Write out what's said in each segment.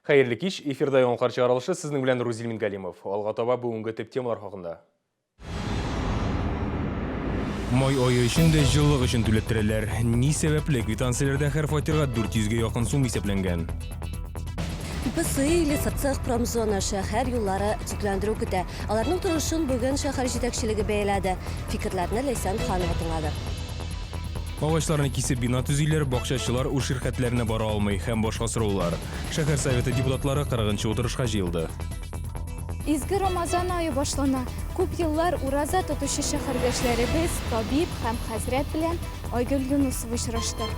Хәерле кич, эфирда яңалыклар чыгарылышы, сезнең белән Рузил Мингалимов. Алга таба бүгенге төп темалар хакында. Май ае өчен дә җылылык өчен түләттерәләр. Ни сәбәпле квитанцияләрдә һәр фатирга 400 гә якын сум исәпләнгән? БСИ Лесоцех промзона шәһәр юллары төзекләндерү көтә. Аларның торышын бүген шәһәр җитәкчелеге бәяләде. Фикерләрне Ләйсән Ханова тыңлады. Агачларны кисеп бина төзиләр, бакчачылар үз ширкәтләренә бара алмый һәм башка сораулар. Шәһәр Советы депутатлары 40 нчы утырышка җыелды. Изге Рамазан ае башлана. Күп еллар ураза тотучы шәһәрдәшләребез, табиб һәм хәзрәт белән Айгөл Юнысова очрашты.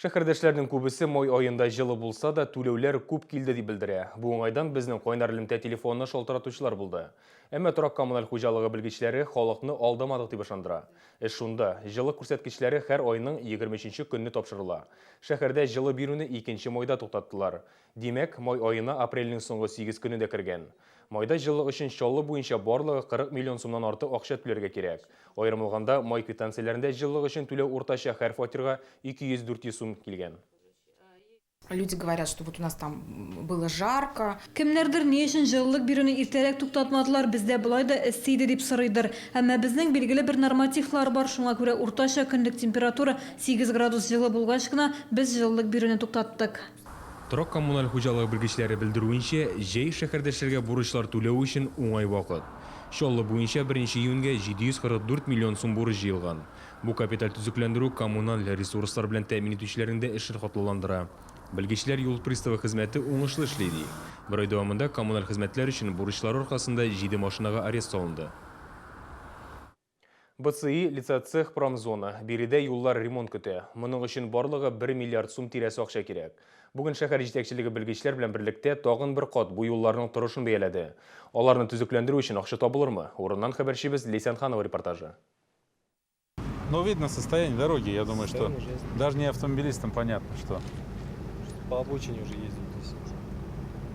Шәһәрдәшләрнең күбесе май аенда җылы булса да, түләүләр күп килде дип белдерә. Бу уңайдан безнең кайнар элемтә телефонына шалтыратучылар булды. Әмма торак-коммуналь хуҗалыгы белгечләре халыкны алдамадык дип ышандыра. Эш шунда, җылы күрсәткечләре һәр айның 23 нче көнне тапшырыла. Шәһәрдә җылы бирүне икенче майда туктаттылар. Димәк, май аена апрельнең соңгы сигез көне дә кергән. Майда җылылык өчен Чаллы буенча барлыгы 40 миллион сумнан артык акча түләргә кирәк. Аерым алганда, май квитанцияләрендә җылылык өчен түләү уртача һәр фатирга 200-400 сум килгән. Люди говорят, что вот у нас там было жарко. Кемнәрдер ни өчен җылылык бирүне иртәрәк туктатмадылар, бездә болай да эссе иде дип сорыйдыр. Әмма безнең билгеле бер нормативлар бар, шуңа күрә уртача көнлек температура 8 градус җылы булгач кына без җылылык бирүне туктаттык. Торак-коммуналь хуҗалыгы белгечләре белдерүенчә, җәй шәһәрдәшләргә бурычлар түләү өчен уңай вакыт. Чаллы буенча беренче июньгә 744 миллион сум бурыч җыелган. Бу капиталь төзекләндерү коммуналь ресурслар белән тәэмин итүчеләрнең дә эшен катлауландыра. Белгечләр юл приставы хезмәте уңышлы эшли, ди. Бер ай дәвамында коммуналь хезмәтләр өчен бурычлары аркасында җиде машинага арест салынды. БЦИ, Лицоцех, промзона. Биредә юллар ремонт көтә. Моның өчен барлыгы 1 миллиард сум тирәсе акча кирәк. Бүген шәһәр җитәкчелеге белгечләр белән берлектә тагын бер кат бу юлларның торышын бәяләде. Аларны төзекләндерү өчен акча табылырмы? Урыннан хәбәрчебез Ләйсән Ханова репортажы. Ну, видно состояние дороги, я думаю, что даже не автомобилистам понятно, что по обочине уже ездим здесь.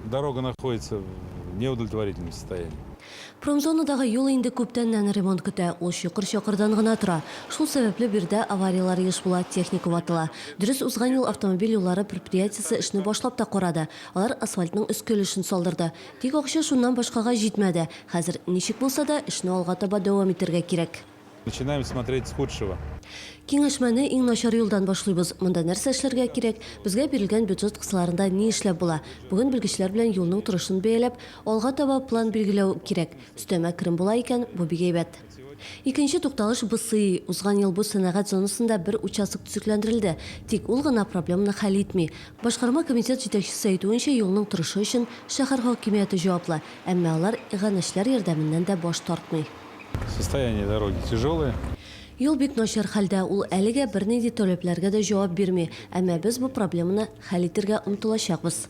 Дорога находится в неудовлетворительном состоянии. Промзонадагы юл инде күптәннән ремонт көтә, ул чокыр-чакырдан гына тора. Шул сәбәпле биредә аварияләр еш була, техника ватыла. Дөрес, узган ел автомобиль юллары предприятиесе эшне башлап та карады. Алар асфальтның өске өлешен салдырды. Тик акча шуннан башкага җитмәде. Хәзер, ничек булса да, эшне алга таба дәвам итәргә кирәк. Начинаем смотреть с худшего. Киңәшмәне иң начар юлдан башлыйбыз. Монда нәрсә эшләргә кирәк? Безгә бирелгән бюджет кысаларында ни эшләп була? Бүген белгечләр белән юлның торышын бәяләп, алга таба план билгеләү кирәк. Өстәмә керем була икән, бу бик әйбәт. Икенче тукталыш, БСИ. Узган ел бу сәнәгать зонасында бер участок төзекләндерелде. Тик ул гына проблеманы хәл итми. Башкарма комитет җитәкчесе әйтүенчә, юлның торышы өчен шәһәр хакимияте җаваплы. Әмма алар иганәчеләр ярдәменнән дә баш тартмый. Состояние дороги тяжелое. Юл бик начар хәлдә, ул әлегә бернинди таләпләргә дә җавап бирми, әмма без бу проблеманы хәл итергә омтылачакбыз.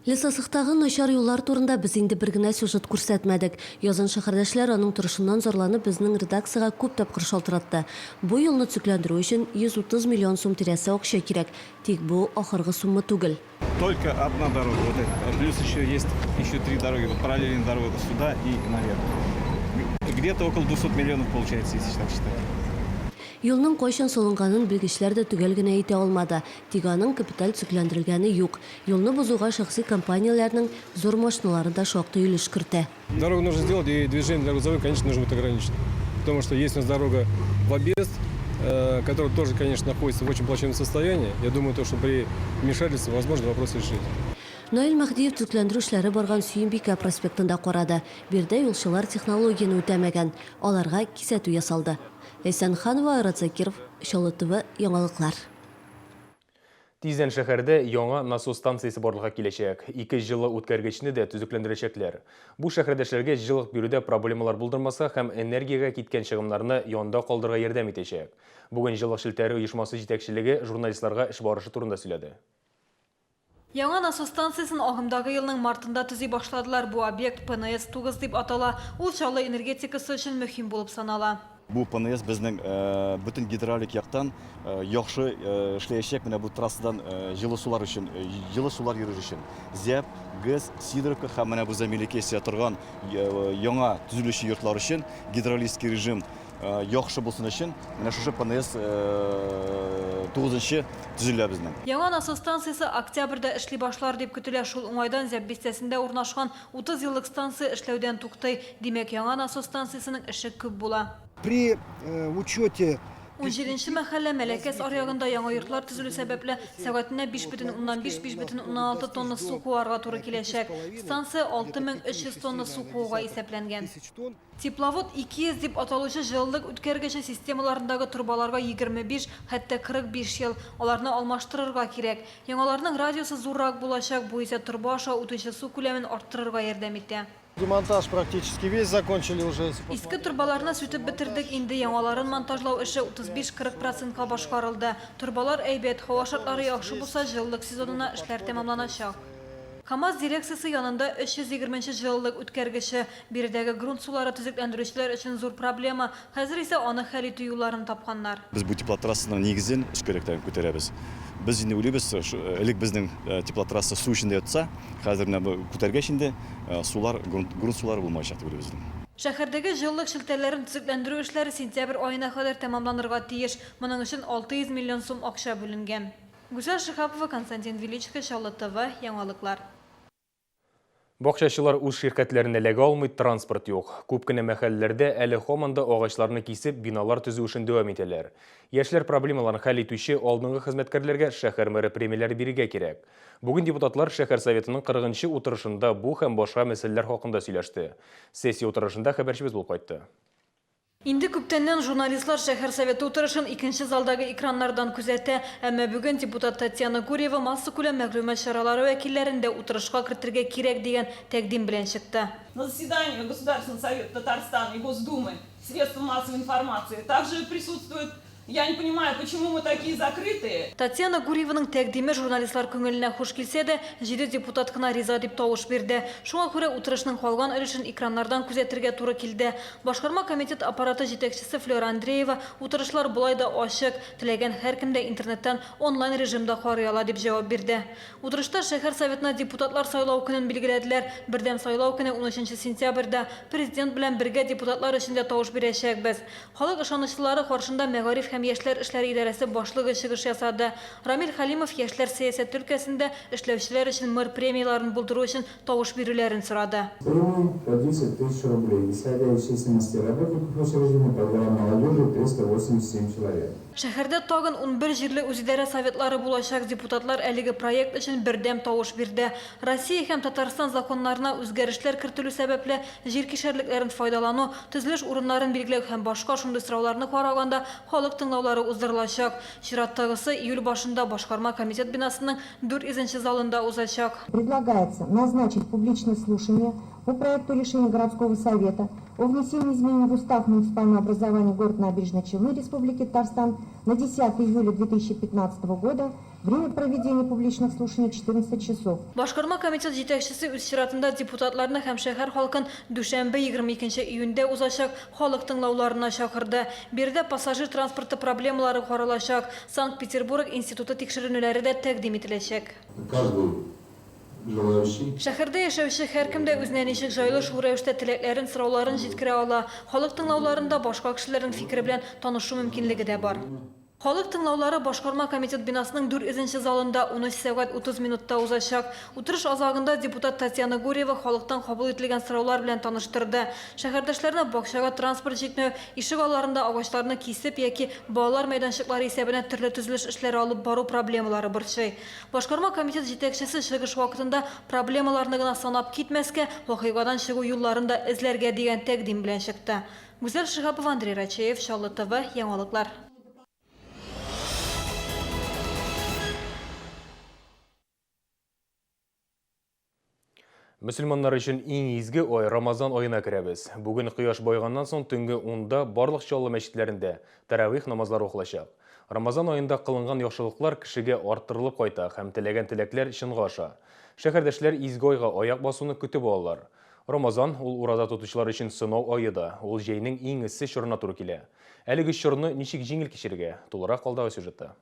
Лесосыктагы начар юллар турында без инде бер генә сюжет күрсәтмәдек. Язын шәһәрдәшләр аның торышыннан зарланып безнең редакциягә күп тапкыр шалтыратты. Бу юлны төзекләндерү өчен 130 миллион сум тирәсе акча кирәк. Тик бу ахыргы сумма түгел. Только одна дорога, вот эта. Плюс еще есть еще три дороги, вот параллельная дорога сюда и наверх. Где-то около 200 миллионов получается, если так считать. Юлның кайчан салынганын белгечләр дә төгәл генә әйтә алмады. Тик аның капиталь төзекләндерелгәне юк. Юлны бозуга шәхси компанияләрнең зур машиналары да шактый өлеш кертә. Дорогу нужно сделать, и движение для грузовых, конечно, нужно будет ограничить. Потому что есть у нас дорога в объезд, э, которая тоже, конечно, находится в очень плачевном состоянии. Я думаю, то, что при вмешательстве возможно вопрос решить. Наил Мәһдиев төзекләндерү эшләре барган Сөембикә проспектында карады. Биредә юлчылар технологияне үтәмәгән. Аларга кисәтү ясалды. Ләйсән Ханова, Айрат Закиров, Чаллы ТВ, яңалыклар. Тиздән шәһәрдә яңа насос станциясе барлыкка киләчәк. Ике җылы үткәргечне дә төзекләндерәчәкләр. Бу шәһәрдәшләргә җылылык бирүдә проблемалар булдырмаска һәм энергиягә киткән чыгымнарны янда калдырырга ярдәм итәчәк. Бүген җылылык челтәре оешмасы җитәкчелеге журналистларга эш барышы турында сөйләде. Яңа насос станциясен агымдагы елның мартында төзи башладылар. Бу объект ПНС-9 дип атала. Ул Чаллы энергетикасы өчен мөһим булып санала. Бу ПНС безнең бөтен гидравлик яктан яхшы эшләячәк менә бу трассадан җылы сулар өчен, җылы сулар йөрер өчен. Зәб, ГЭС, Сидоровка һәм менә бу Замилекесия торган яңа төзелүче йортлар өчен гидравлический режим яхшы булсын өчен менә шушы ПНС тугызынчы төзелә безнең. Яңа насос станциясе октябрьдә эшли башлар дип көтелә. Шул уңайдан Зәб бистәсендә урнашкан 30 еллык станция эшләүдән туктый. Димәк, яңа насос станциясенең эше күп була. При учете Унҗиденче мәхәллә Мәләкәс аръягында яңа йортлар төзелү сәбәпле, сәгатенә 5,5-5,6 тонна су куарга туры киләчәк. Станция 6300 тонна су кууга исәпләнгән. Тепловод 200 дип аталучы җылылык үткәргече системаларындагы торбаларга 25, хәтта 45 ел. Аларны алмаштырырга кирәк. Яңаларының радиусы зуррак булачак, бу исә торба аша үтүче су күләмен арттырырга ярдәм итә. Демонтаж практически весь закончили уже. Иске торбаларны сүтеп бетердек, инде яңаларын монтажлау эше 35-40 процентка башкарылды. Торбалар әйбәт, һава шартлары яхшы булса, җылылык сезонына эшләр тәмамланачак. КАМАЗ дирекциясе янында 320 нче җылылык үткәргече. Биредәге грунт сулары төзекләндерүчеләр өчен зур проблема. Хәзер исә аны хәл итү юлларын тапканнар. Без бу теплотрассаның нигезен өскәрәктән күтәрәбез. Без инде уйлыйбыз, элек безнең теплотрасса су эчендә ятса, хәзер менә бу күтәргәч инде, сулар, грунт, грунт сулары булмаячак дип уйлыйбыз инде. Шәһәрдәге җылылык челтәрләрен төзекләндерү эшләре сентябрь аена кадәр тәмамланырга тиеш. Моның өчен 600 миллион сум акча бүленгән. Гүзәл Шиһапова, Константин Величко, Чаллы ТВ, яңалыклар. Бакчачылар үз ширкәтләрен эләгә алмый, транспорт юк. Күп кенә мәхәлләләрдә әле һаман да агачларны кисеп, биналар төзү эшен дәвам итәләр. Яшьләр проблемаларын хәл итүче алдынгы хезмәткәрләргә шәһәр мэры премияләре бирергә кирәк. Бүген депутатлар шәһәр советының 40 нчы утырышында бу һәм башка мәсьәләләр хакында сөйләште. Сессия утырышында хәбәрчебез булып кайтты. Инде күптәннән журналистлар шәһәр Советы утырышын икенче залдагы экраннардан күзәтә. Әмма бүген депутат Татьяна Гурьева массакүләм мәгълүмат чаралары вәкилләрен дә утырышка кертергә кирәк дигән тәкъдим белән чыкты. На заседании Государственного совета Татарстана и Госдумы средства массовой информации также присутствуют. Я не понимаю, почему мы такие закрытые. Татьяна Гурьеваның тәкъдиме журналистлар күңеленә хуш килсә дә, җиде депутат кына риза дип тавыш бирде. Шуңа күрә утырышның калган өлешен экраннардан күзәтергә туры килде. Башкарма комитет аппараты җитәкчесе Флера Андреева, утырышлар болай да ачык, теләгән һәркем дә интернеттан онлайн режимда карый ала, дип җавап бирде. Утырышта шәһәр Советына депутатлар сайлау көнен билгеләделәр. Бердәм сайлау көне унөченче сентябрьдә. Президент белән бергә депутатлар өчен дә тавыш бирәчәкбез. Халык ышанычлылары каршында мәгариф һәм яшьләр эшләре идарәсе башлыгы чыгыш ясады. Рамил Хәлимов яшьләр сәясәте өлкәсендә эшләүчеләр өчен мэр премияләрен булдыру өчен тавыш бирүләрен сорады. Премии по 10 тысяч рублей, исходя из численности работников учреждения по делам молодежи 387 человек. Шәһәрдә тагын 11 җирле үзидарә советлары булачак, депутатлар әлеге проект өчен бердәм тавыш бирде. Россия һәм Татарстан законнарына үзгәрешләр кертелү сәбәпле, җир кишәрлекләрен файдалану, төзелеш урыннарын билгеләү һәм башка шундый сорауларны караганда халык тыңлаулары уздырылачак. Чираттагысы июль башында башкарма комитет бинасының 400 нче залында узачак. Предлагается назначить публичное слушание по проекту решения городского совета о внесении изменений в Устав муниципального образования город Набережные Челны Республики Татарстан на 10 июля 2015 года. Время проведения публичных слушаний 14 часов. Башкарма комитет җитәкчесе үз чиратында депутатларны һәм шәһәр халкын дүшәмбе, 22 нче июньдә узачак халык тыңлауларына чакырды. Биредә пассажир транспорты проблемалары каралачак, Санкт-Петербург институты тикшеренүләре дә тәкъдим ителәчәк. Каждый желающий. Шәһәрдә яшәүче һәркем дә үзенә ничек җайлы, шул рәвештә теләкләрен, сорауларын җиткерә ала. Халык тыңлауларында башка кешеләрнең фикере белән танышу мөмкинлеге дә бар. Халык тыңлаулары Башкарма комитет бинасының 400 нче залында 13 сәгать 30 минутта узачак. Утырыш азагында депутат Татьяна Гурьева халыктан кабул ителгән сораулар белән таныштырды. Шәһәрдәшләрне бакчага транспорт җитмәү, ишек алларында агачларны кисеп яки балалар мәйданчыклары исәбенә төрле төзелеш эшләре алып бару проблемалары борчый. Башкарма комитет җитәкчесе чыгыш вакытында проблемаларны гына санап китмәскә, вакыйгадан чыгу юлларын да эзләргә дигән тәкъдим белән чыкты. Гүзәл Шиһапова, Андрей Рачеев, Чаллы ТВ, яңалыклар. Мөселманнар өчен иң изге ай Рамазан аена керәбез. Бүген кояш баеганнан соң төнге унда барлык Чаллы мәчетләрендә тәравих намазлары укылачак. Рамазан аенда кылынган яхшылыклар кешегә арттырылып кайта һәм теләгән теләкләр чынга аша. Шәһәрдәшләр изге айга аяк басуны көтеп алалар. Рамазан, ул ураза тотучылар өчен сынау ае да, ул җәйнең иң эссе чорына туры килә. Әлеге чорны ничек җиңел кичерергә? Тулырак алдагы сюжетта.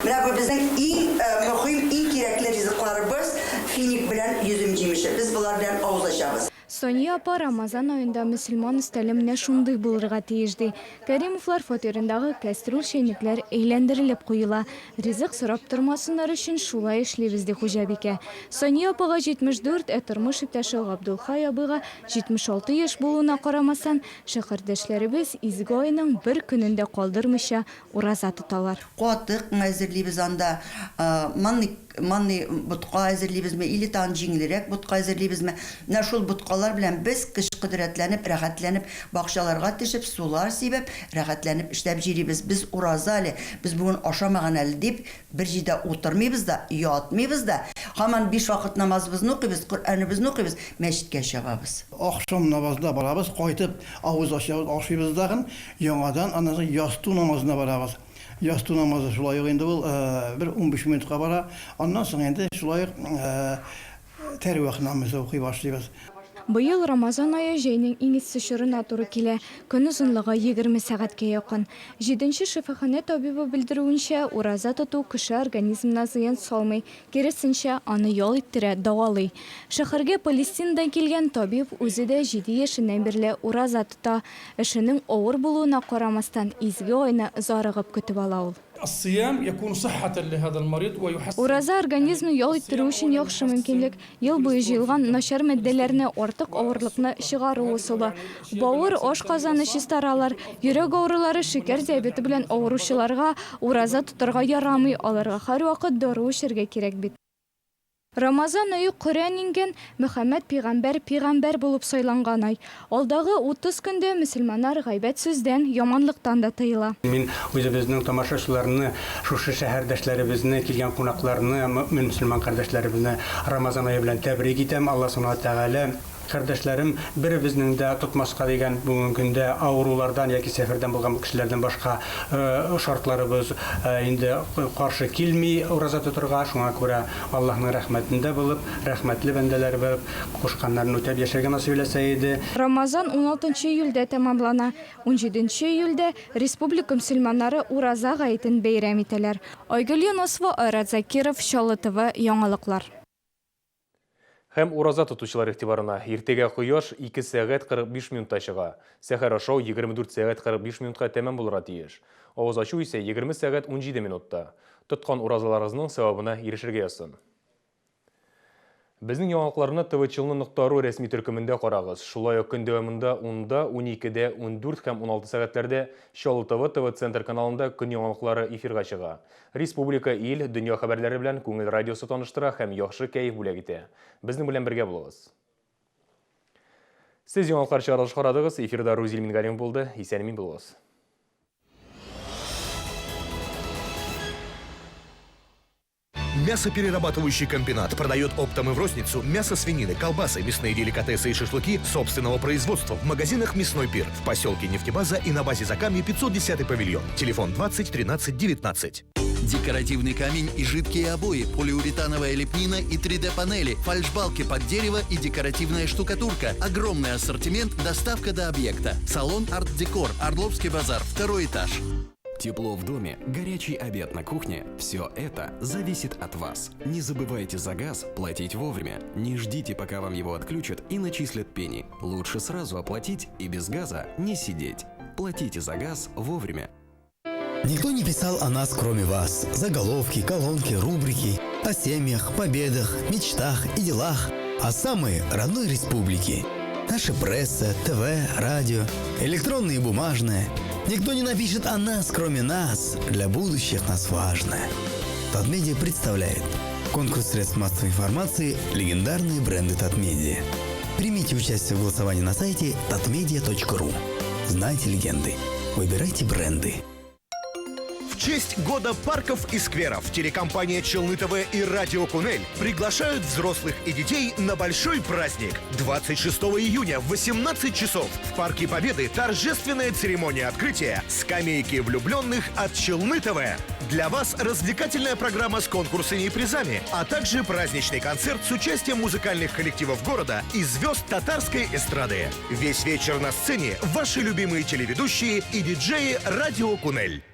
Менә бу безнең иң мөһим, иң кирәкле ризыкларыбыз, финик белән йөзем җимеше. Без болар белән авыз ачабыз. Сания апа Рамазан аенда мөселман өстәле менә шундый булырга тиеш, ди. Кәримовлар фатирындагы кәстрүл-чәйнекләр әйләндерелеп куела. Ризык сорап тормасыннар өчен шулай эшлибез, ди хуҗабикә. Сания апага 74, ә тормыш иптәше Габдулхай абыйга 76 яшь булуына карамастан, шәһәрдәшләребез изге айның бер көнен дә калдырмыйча ураза тоталар. Катык әзерлибез анда, манный манный ботка әзерлибезме, или тагын җиңелрәк ботка әзерлибезме. Менә шул боткалар белән без көч-кодрәтләнеп, рәхәтләнеп бакчаларга төшеп, сулар сибеп, рәхәтләнеп эшләп җөрибез. Без ураза әле, без бүген ашамаган әле дип, бер җирдә утырмыйбыз да, ятмыйбыз да. Һаман биш вакыт намазыбызны укыйбыз, Коръәнебезне укыйбыз, мәчеткә чабабыз. Ахшам намазына барабыз, кайтып авыз ачабыз, ашыйбыз тагын, яңадан аннан соң ястү намазына барабыз. Ястү намазы шулай ук инде ул бер 15 минутка бара. Аннан соң инде шулай ук тәрвах намазы укый башлыйбыз. Быел Рамазан ае җәйнең иң эссе чорына туры килә, көн озынлыгы 20 сәгатькә якын. Җиденче шифаханә табибы белдерүенчә, ураза тоту кеше организмына зыян салмый, киресенчә, аны ял иттерә, дәвалый. Шәһәргә Палестинадан килгән табиб үзе дә җиде яшеннән бирле ураза тота. Эшенең авыр булуына карамастан, изге айны зарыгып көтеп ала ул. Ураза организмны ял иттерү өчен яхшы мөмкинлек. Ел буе җыелган начар матдәләрне, артык авырлыкны чыгару ысулы. Бавыр, ашказаны чистаралар. Йөрәк авырулары, шикәр диабеты белән авыручыларга ураза тотарга ярамый, аларга һәрвакыт дару эчәргә кирәк бит. Рамазан ае Коръән иңгән, Мөхәммәд пигамбәр пигамбәр булып сайланган ай. Алдагы 30 көндә мөселманнар гайбәт сүздән, яманлыктан да тыела. Мин үзебезнең тамашачыларны, шушы шәһәрдәшләребезне, килгән кунакларны, мөэмин мөселман кардәшләребезне Рамазан ае белән тәбрик итәм. Алла Субхана ва Тәгалә Кардәшләрем, беребезнең дә тотмаска дигән бүгенге көндә авырулардан яки сәфәрдән булган кешеләрдән башка шартларыбыз инде каршы килми ураза тотырга. Шуңа күрә Аллаһның рәхмәтендә булып, рәхмәтле бәндәләр булып, кушканнарын үтәп яшәргә насыйп иләсә иде. Рамазан уналтынчы июльдә тәмамлана. Унҗиденче июльдә республика мөселманнары Ураза гаетен бәйрәм итәләр. Айгөл Юнысова, Айрат Закиров, Чаллы ТВ, яңалыклар. Һәм ураза тотучылар игътибарына, иртәгә кояш 2 сәгать 45 минутта чыга. Сәхәр ашау 24 сәгать 45 минутка тәмам булырга тиеш. Авыз ачу исә 20 сәгать 17 минутта. Тоткан уразаларыгызның сәвабына ирешергә язсын. Безнең яңалыкларны tvchilny.ru рәсми төркемендә карагыз. Шулай ук көн дәвамында 10-да, 12-дә, 14 һәм 16 сәгатьләрдә Чаллы ТВ ТВ-центр каналында көн яңалыклары эфирга чыга. Республика, ил, дөнья хәбәрләре белән Күңел радиосы таныштыра һәм яхшы кәеф бүләк итә. Безнең белән бергә булыгыз. Сез яңалыклар чыгарылыш карадыгыз. Эфирда Рузил Мингалимов булды. Исән-имин булыгыз. Мясоперерабатывающий комбинат продает оптом и в розницу мясо свинины, колбасы, мясные деликатесы и шашлыки собственного производства в магазинах «Мясной пир» в поселке Нефтебаза и на базе Закамье 510 павильон. Телефон 20 13 19. Декоративный камень и жидкие обои, полиуретановая лепнина и 3D-панели, фальшбалки под дерево и декоративная штукатурка. Огромный ассортимент, доставка до объекта. Салон «Арт-Декор», Орловский базар, второй этаж. Тепло в доме, горячий обед на кухне – все это зависит от вас. Не забывайте за газ платить вовремя. Не ждите, пока вам его отключат и начислят пени. Лучше сразу оплатить и без газа не сидеть. Платите за газ вовремя. Никто не писал о нас, кроме вас. Заголовки, колонки, рубрики. О семьях, победах, мечтах и делах. О самой родной республике. Наша пресса, ТВ, радио, электронное и бумажное. Никто не напишет о нас, кроме нас. Для будущих нас важное. Татмедиа представляет конкурс средств массовой информации «Легендарные бренды Татмедиа». Примите участие в голосовании на сайте tatmedia.ru. Знайте легенды. Выбирайте бренды. В честь года парков и скверов телекомпания Челны ТВ и Радио Кунель приглашают взрослых и детей на большой праздник. 26 июня в 18 часов в Парке Победы торжественная церемония открытия скамейки влюбленных от Челны ТВ. Для вас развлекательная программа с конкурсами и призами, а также праздничный концерт с участием музыкальных коллективов города и звезд татарской эстрады. Весь вечер на сцене ваши любимые телеведущие и диджеи Радио Кунель.